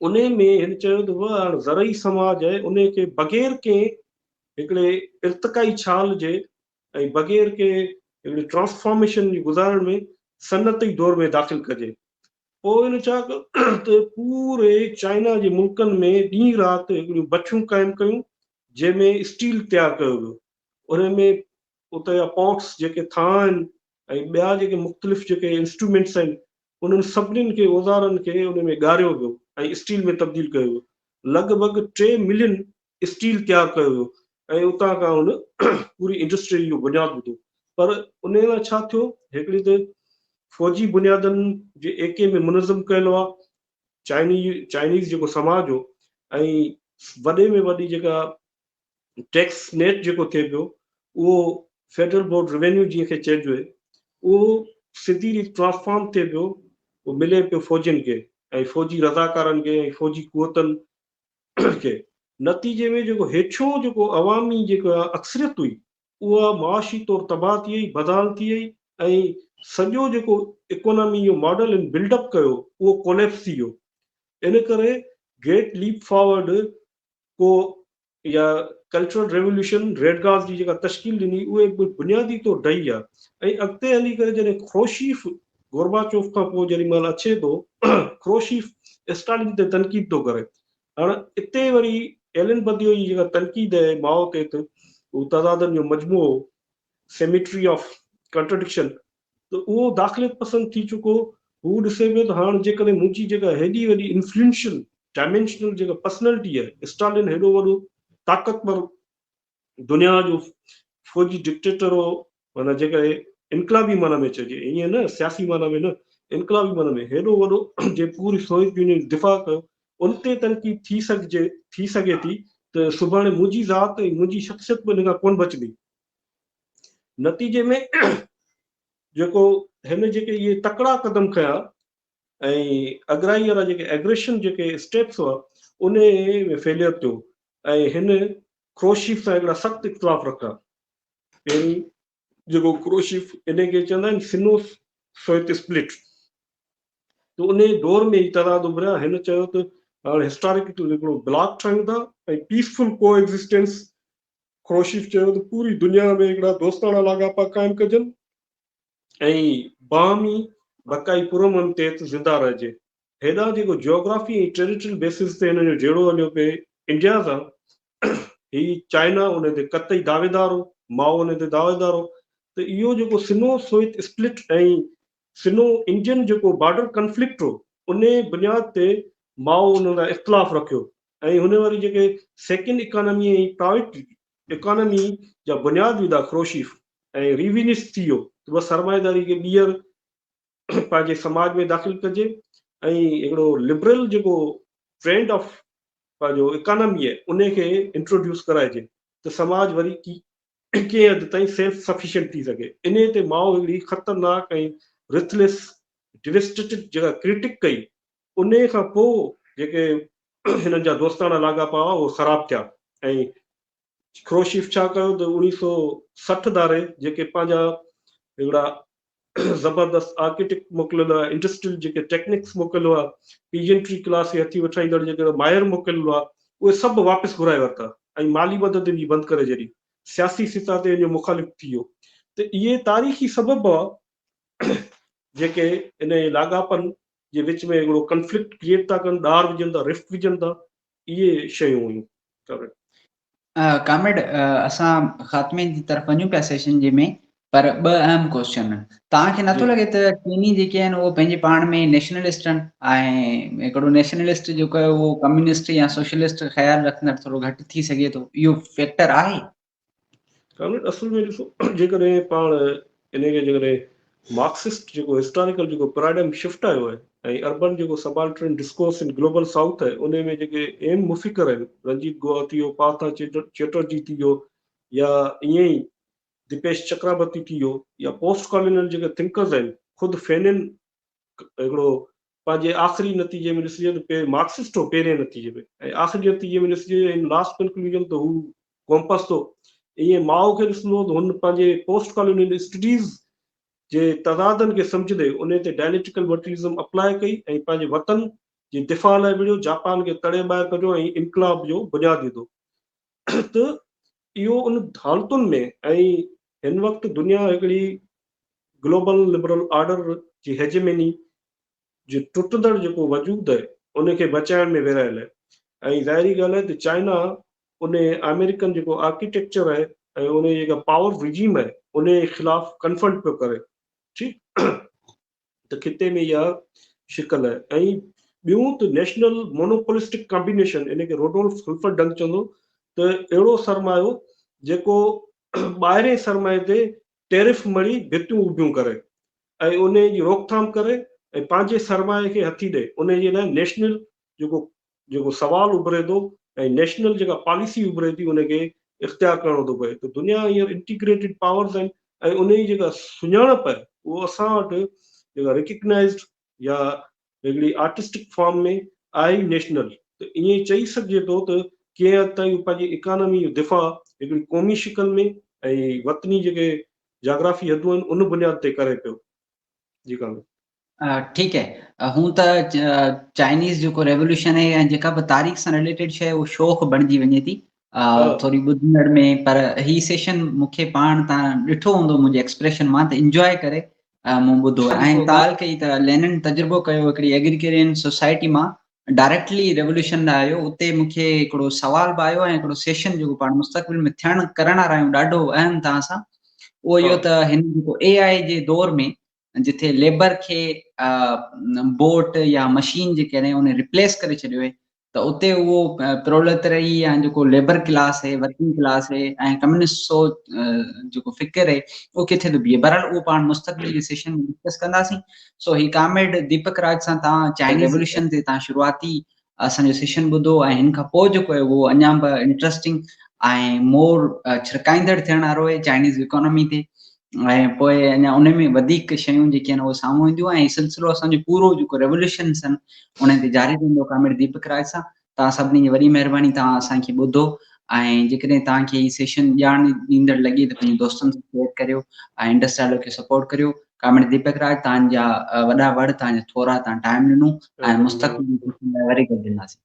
انهي ۾ هن چيو ته وه هاڻ زرعي سماج آهي انهي کي بغير ڪنهن هڪڙي ارتقائي ڇال جي ۽ بغير ڪنهن هڪڙي ٽرانسفارميشن جي گذارڻ ۾ صنعتي دور ۾ داخل ڪجي. پوء هن ڇا ڪيو ته پوري چائنا جي ملڪن ۾ ڏينهن رات هڪڙيون بٺيون قائم ڪيون جنهن ۾ اسٽيل تيار ڪيو ويو. ان ۾ اتي جا پاٽس جيڪي ٿانء آهن ۽ ٻيا جيڪي مختلف جيڪي انسٽرومينٽس آهن انهن سڀني کي اوزارن کي ان ۾ ڳاريو ويو ۽ اسٽيل ۾ تبديل ڪيو ويو. لڳ ڀڳ 3 ملين اسٽيل تيار ڪيو ويو ۽ اتان کان هن پوري انڊسٽري جو بنياد وڌو. پر انهي لاء ڇا ٿيو، هڪڙي ته فوجي بنيادن جي ايڪي ۾ منظم ڪيل هئا چائني چائنيز جيڪو سماج هو ۽ وڏي ۾ وڏي جيڪا ٽيڪس نيٽ جيڪو ٿئي پيو اهو فيڊرل بورڊ روينيو جنهن کي چئجي اهو سڌي ريت ٽرانسفارم ٿئي پيو، اهو ملي پيو فوجين کي ۽ فوجي رضاڪارن کي ۽ فوجي قوتن کي. نتيجي ۾ جيڪو هيٺيون جيڪو عوامي جيڪا اڪثريت هئي اها معاشي طور تباهه ٿي وئي، بدحال ٿي وئي ۽ سڄو جيڪو اڪانامي جو ماڊل هن بلڊ اپ ڪيو اهو ڪوليپس ٿي ويو. ان ڪري گريٽ ليپ فارورڊ ڪو يا ڪلچرل ريوليوشن ريڊ گارڊز جي جيڪا تشڪيل ڏني اهي به بنيادي طور ڊهي ويا ۽ اڳتي هلي ڪري جڏهن خروشيف گورباچوف کان پوء جيڏي مهل اچي ٿو خروشيف اسٽالن تي تنقيد ٿو ڪري. هاڻ اتي وري ايلن بديو جي جيڪا تنقيد آهي مائو تي ته هو تضادن جو مجموعو سيميٽري آف ڪنٽرڊڪشن ته اهو داخليت پسند ٿي چڪو. هو ڏسي پيو ته هاڻ جيڪڏهن منهنجي جيڪا هيڏي وڏي انفلوئنشل ڊائمينشنل جيڪا پرسنالٽي آهي، اسٽالن هيڏو وڏو طاقتور دنيا جو فوجي ڊڪٽيٽر هو، معنيٰ جيڪڏهن انقلابي معنيٰ ۾ چئجي، ائين نه سياسي معنيٰ ۾ نه، انقلابي معنيٰ ۾ هيڏو وڏو جنهن پوري سوويت يونين جو دفاع ڪيو، ان تي تنقيد ٿي سگهجي ٿي سگهي ٿي ته سڀاڻي منهنجي ذات ۽ منهنجي شخصيت به ان کان ڪونه بچندي. نتيجي ۾ جيڪو هن جيڪي اهي تڪڙا قدم کنيا ۽ اڳرائي وارا جيڪي ايگريشن جيڪي اسٽيپس هئا ان ۾ فيليئر ٿيو ۽ هن خروشيف سان هڪڙا سخت اختلاف رکيا. پهرين جيڪو خروشيف ان کي چوندا آهن سنو سويت اسپلٽ ته ان دور ۾ ئي تضاد اڀريا. هن چيو ته هاڻ هسٽاريڪل هڪڙو بلاڪ ٺاهيون ٿا ۽ پيسفل ڪو ايگزسٽنس. خروشيف چيو ته پوري دنيا ۾ هڪڙا دوستاڻا لاڳاپا قائم ڪجن ۽ باهمي بقائي پرامن تحت زنده رهجي. هيڏانهن جيڪو جيوگرافي ۽ ٽيريٽريل بيسز تي هن جو جهيڙو هليو پئي انڊيا سان، هي چائنا ان تي قطعي دعويدار هو، مائو ان تي دعويدار هو ته اهو جيڪو سنو سويت اسپلٽ ۽ سنو انڊين جيڪو بارڊر ڪنفلڪٽ هو ان بنياد تي مائو ان سان اختلاف رکيو ۽ هن وري جيڪي سيڪنڊ اڪانامي ۽ پرائيويٽ اڪانامي جا بنياد وڌا خروشيف ۽ ريوينسٽ ٿي ويو ته بس سرمائيداري کي ٻيهر پنهنجي سماج ۾ داخل ڪجي ۽ هڪڙو لبرل جيڪو ٽرينڊ آف پنهنجو اڪانامي آهي ان کي انٽروڊيوس ڪرائجي ته سماج وري ڪنهن حد تائين سيلف سفيشنٽ ٿي سگهي. انهي تي مائو هڪڙي خطرناڪ ۽ رٿليس ڊويسٽيٽڊ جيڪا ڪرٽڪ ڪئي انهيء کان پوء جيڪي هنن جا دوستاڻا لاڳاپا هئا، اهي خراب ٿيا ۽ خروشيف ڇا ڪيو ته اوڻيهه سو 60 ڌاري جيڪي پنهنجا هڪڙا زبردست آرڪيٽيڪٽ موڪليل هئا، انڊسٽريل جيڪي ٽيڪنڪس موڪليل هئا، پيجنٽري ڪلاس کي هٿي وٺرائيندڙ جيڪي ماهر موڪليل هئا، اهي سڀ واپس گهرائي ورتا ۽ مالي مدد هن جي بند ڪري ڇڏي. سياسي سطح تي هن جو مخالف ٿي ويو ته اهي تاريخي سبب هئا جيڪي انهيء لاڳاپن جي وچ ۾ هڪڙو ڪنفلڪٽ ڪريئيٽ ٿا ڪن، ڏار وجهن ٿا، رفٽ وجهن ٿا، اهي شيون هيون. ڪامريڊ. ڪامريڊ اسان خاتمي جي طرف وڃون پيا سيشن جي ۾ پر ٻه اهم ڪوسچن آهن. توهان کي نٿو لڳي ته چيني جيڪي آهن اهو پنهنجي پاڻ ۾ نيشنلسٽ آهن ۽ هڪڙو نيشنلسٽ جيڪو آهي اهو ڪميونسٽ يا سوشلسٽ خيال رکندڙ ٿورو گهٽ ٿي سگهي ٿو، اهو فيڪٽر آهي؟ ڪامريڊ اصل ۾ ڏسو جيڪڏهن پاڻ انهي کي جيڪڏهن مارڪسسٽ جيڪو هسٽاريڪل جيڪو پراڊائم شفٽ آيو آهي ۽ اربن جيڪو سبالٽرن ڊسڪورس ان گلوبل سائوٿ آهي انهي ۾ جيڪي اهم مفڪر آهن رنجيت گوها ٿي ويو پارٿا چيٽرجي ٿي ويو يا ائين ئي ديپيش چڪرابرتي ٿي ويو يا پوسٽ ڪالونيل جيڪي ٿنڪرز آهن خود فينن هڪڙو پنهنجي آخري نتيجي ۾ ڏسجي ته مارڪسسٽ هو پهرين نتيجي ۾ ۽ آخري نتيجي ۾ ڏسجي ان لاسٽ ڪنڪلوزن ته هو قومپرست هو. ائين مائو کي ڏسندو ته هن پنهنجي پوسٽ ڪالونيل اسٽڊيز جي تضادن کي سمجهندي انهي تي ڊائليڪٽيڪل مٽيريلزم اپلاء ڪئي ۽ پنهنجي وطن جي دفاع لاء وڙهيو، جاپان کي تڙي ٻاهر ڪڍيو ۽ انقلاب جو بنياد وڌو ته اهو ان حالتن ۾ ۽ هن وقت دنيا هڪڙي گلوبل لبرل آرڊر جي هيجميني جي ٽٽندڙ جيڪو وجود آهي ان کي بچائڻ ۾ ورهايل آهي ۽ ظاهري ڳالهه آهي ته چائنا ان آمريڪن جيڪو آرڪيٽيڪچر آهي ۽ ان جي جيڪا پاور رجيم آهي ان جي خلاف ڪنفرنٽ پيو ڪري ٺيڪ ته خطي ۾ اها شڪل آهي ۽ ٻيون ته نيشنل مونوپولسٽڪ ڪمبينيشن ان کي روڊولف هلفر ڊنگ چوندو ته اهڙو سرمايو جيڪو ٻاهرين سرمائي تي ٽيرف مڙهي ڀتيون اڀيون ڪري ۽ انهي جي روڪٿام ڪري ۽ پنهنجي سرمائي کي هٿي ڏئي انهي جي لاء نيشنل جيڪو جيڪو سوال اڀري ٿو ۽ نيشنل جيڪا پاليسي اڀري ٿي ان کي اختيار ڪرڻو ٿو پئي ته دنيا هينئر انٽيگريٽيڊ پاورز آهن ۽ انهي جي جيڪا سڃاڻپ آهي اهو اسان وٽ جيڪا ريڪگنائزڊ يا هڪڙي آرٽسٽڪ فارم ۾ آهي ئي نيشنل ته ائين چئي سگهجي ٿو ته ڪنهن حد تائين هو پنهنجي اڪانامي جو دفاع هڪڙي قومي شڪل ۾ ۽ وطني جيڪي جاگرافي حدون آهن ان بنياد تي ڪري پيو. جي ڪامريڊ. ٺيڪ هي هون ته چائنيز جيڪو ريولوشن آهي ۽ جيڪا به تاريخ سان رليٽيڊ شيء اهو شوق بڻجي وڃي ٿي ٿوري ٻڌندڙ ۾ پر هي سيشن مونکي پاڻ تان ڏٺو هوندو منهنجي ايڪسپريشن مان ته انجوائي ڪري مون ٻڌو ۽ ڳالهه ڪئي ته لينن تجربو ڪيو هڪڙي ايگريڪيرين سوسائٽي مان ڊائريڪٽلي ريولوشن ڏانهن آيو اتي مونکي هڪڙو سوال به آيو ۽ هڪڙو سيشن جيڪو پاڻ مستقبل ۾ ٿيڻ ڪرڻ وارا آهيون ڏاڍو اهم توهان سان اهو اهو ته هن جيڪو اي آء جي دور ۾ جتي ليبر کي بوٽ يا مشين جيڪي آهن ان ريپليس ڪري ڇڏيو آهي ته اتي اهو پرولتري يا جيڪو ليبر ڪلاس آهي ورڪنگ ڪلاس آهي ۽ ڪميونسٽ سوچ جيڪو فڪر آهي اهو ڪٿي ٿو بيهي. بهرحال اهو پاڻ مستقبل جي سيشن ۾ ڊسڪس ڪنداسين. سو هي ڪامريڊ ديپڪ راج سان توهان چائنيز ريولوشن تي توهان شروعاتي اسان جو سيشن ٻڌو ۽ هن کان پوء جيڪو آهي اهو اڃا به انٽرسٽنگ ۽ مور ڇرڪائيندڙ ٿيڻ وارو آهي چائنيز اڪانومي تي ۽ پوء اڃا ان ۾ وڌيڪ شيون جيڪي آهن اهي سامهون اينديون ۽ سلسلو اسان جو پورو جيڪو ريولوشنس آهن ان تي جاري رهندو ڪامريڊ ديپڪ راج سان. توهان سڀني جي وڏي مهرباني توهان اسان کي ٻڌو ۽ جيڪڏهن توهان کي هي سيشن ڄاڻ ڏيندڙ لڳي ته پنهنجي دوستن سان شيئر ڪريو ۽ انڊس ڊائلاگ کي سپورٽ ڪريو. ڪامريڊ ديپڪ راج توهان جا وڏا وڙ، توهان جا ٿورا، توهان ٽائيم ڏنو ۽ مستقبل ۾ وري گڏجنداسين.